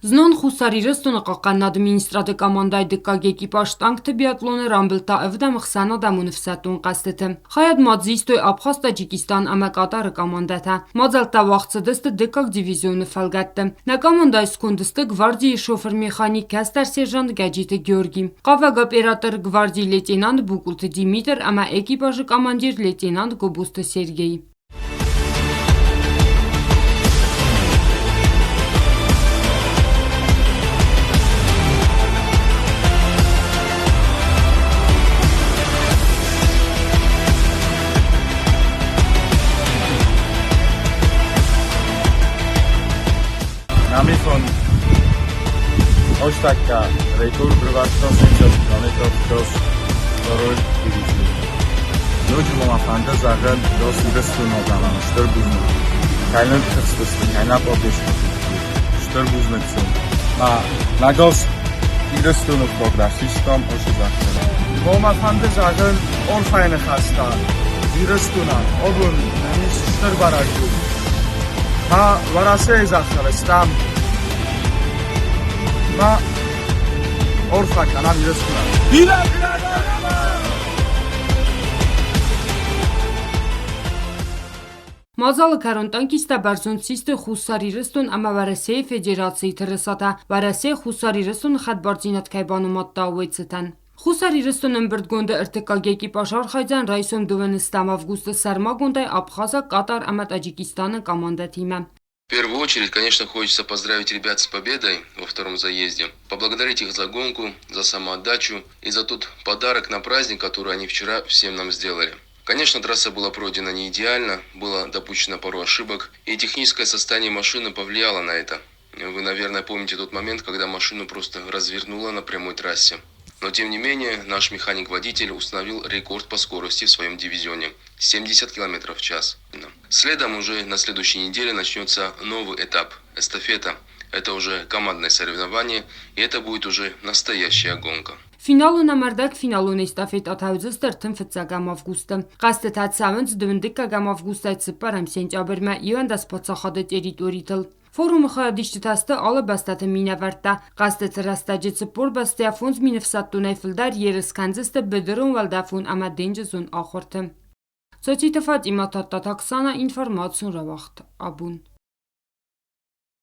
Знон Хуссар Ирыстоны хъахъхъӕнынады министрады командӕйы дыккаг экипаж танкты биатлоны рамбылдта ӕвдӕм ӕхсӕнадӕмон ӕфсӕддон хъӕзтыты. Хайад ма дзы истой Абхаз, Таджикистан ӕмӕ Катары командӕтӕ. Мадзӕлттӕ уагъд цыдысты дыккаг дивизионы фӕлгӕтты. Нӕ командӕйы сконды сты гвардийы шофыр-механик кӕстӕр сержант Гӕджиты Георгий, хъавӕг оператор гвардийы лейтенант Букъулты Димитр ӕмӕ экипажы командир лейтенант Гобозты Сергей. Мамисон Остакка рекорд рывӕрдта 70 километров в второй дивизии. Ноджы ма мӕ фӕнды зӕгъын дос Ирыстоны адӕмӕн стыр бузныг. Кӕй нын тыхстысты, кӕй нӕ протесты кодтой. Стыр бузныг сын. Ма нӕ дос Ирыстоны флаг систам оши загъта. Мо мӕ фӕнды зӕгъын арфӕйы ныхӕстӕ Ирыстонӕн абон нын ис стыр бӕрӕгбон. Ма Уӕрӕсейы зӕххыл стӕм. Ма арфӕ кӕнӕм Ирыстонӕн. Бирӕ Мадзалы кӕрон танкисттӕ бӕрзонд систой Хуссар Ирыстон ӕмӕ Уӕрӕсейы Федерацийы тырысатӕ, Уӕрӕсе Хуссар Ирыстоны хӕдбардзинад кӕй банымадта, уый цытӕн. Хуссар Ирыстоны ӕмбырдгонды ӕртыккаг экипаж архайдзӕн райсом дыууӕнӕстӕм августы сӕрмагондӕй Абхазаг, Катар ӕмӕ Таджикистаны командӕтимӕ. В первую очередь, конечно, хочется поздравить ребят с победой во втором заезде, поблагодарить их за гонку, за самоотдачу и за тот подарок на праздник, который они вчера всем нам сделали. Конечно, трасса была пройдена не идеально, было допущено пару ошибок, и техническое состояние машины повлияло на это. Вы, наверное, помните тот момент, когда машину просто развернуло на прямой трассе. Но, тем не менее, наш механик-водитель установил рекорд по скорости в своем дивизионе – 70 км в час. Следом уже на следующей неделе начнется новый этап – эстафета. Это уже командное соревнование, и это будет уже настоящая гонка. Финалон ӕмӕ ӕрдӕгфиналон эстафетӕтӕ уыдзысты ӕртынфыццӕгӕм августы. Хъӕзтытӕ цӕуынц дыууындыккӕгӕм августӕй цыппӕрӕм сентябрьмӕ иуӕндӕс паддзахады территоритыл. Форумы хайадисджытӕ сты алы бӕстӕты минӕвӕрттӕ. Хъӕзтыты рӕстӕджы 40 бӕстӕйӕ 5000 ӕфсӕддонӕй фылдӕр ерыс кӕндзысты быдырон, уӕлдӕфон ӕмӕ денджызон ахуырты. Цоциты Фатимӕ, Тадтаты Оксана, информацион рауагъд Абон.